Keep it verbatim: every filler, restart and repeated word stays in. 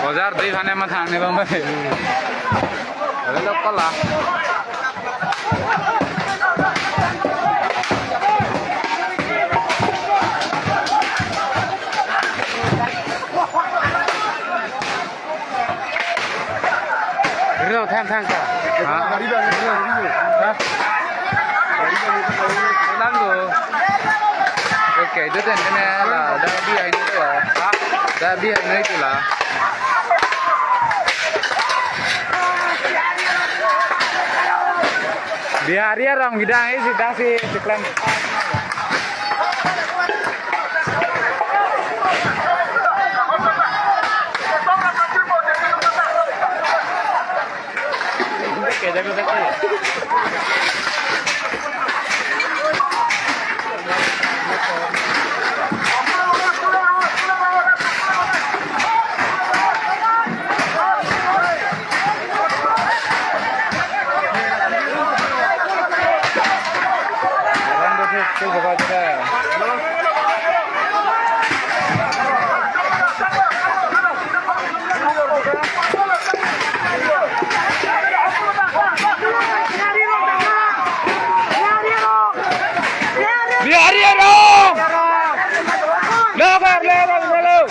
Bojar dei hane mathang ne bang bai. Ada lokal lah. Rino thang thang ka. Ha? Gari bang, gari bang, gari bang. Ha? Gari bang, gari bang. Langgo. Okay, itu ten ten la, dak bihai ni tu la. Ha? Dak bihai ni tu la. Bihari arong bidang isi dasi tiklan. Bihari arong! Lebar, lebar, lebar.